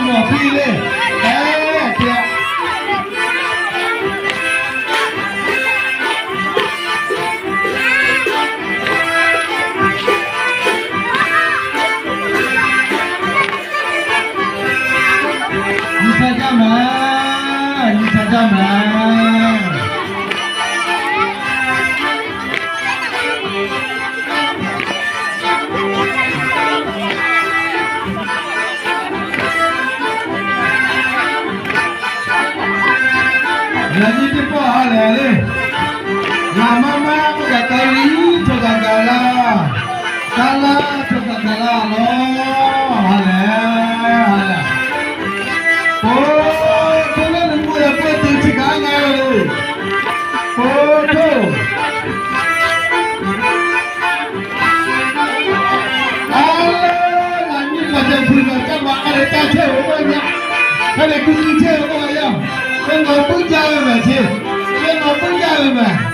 ໝໍພີເລີຍ ເອີ ເຈົ້າ ຍືດສາຍຈາມາ ຍືດສາຍຈາມາ. ລະນີ້ຕິປອຫາແຫຼເລີຍ ລະມາມາປະກາດຕາລີໂທກາກາລາ ກາລາໂທກາກາລາເນາະ ຫາແຫຼ ຫາແຫຼ. ໂອ້ ໂຕນັ້ນມັນບໍ່ໄດ້ເປີດຕື່ມຊິກາງ່າຍເລີຍ. ໂອ້ໂທ ອາ ອັນນີ້ກໍຈະພຸດກັບວ່າອາໄລຕາເທວວ່າຍາ ອາໄລກຸຊິເທວວ່າຍາ ເປັນເອົາປຶ້ງຢາແມ່ນຊິ ເປັນເອົາປຶ້ງຢາແມ່ນ.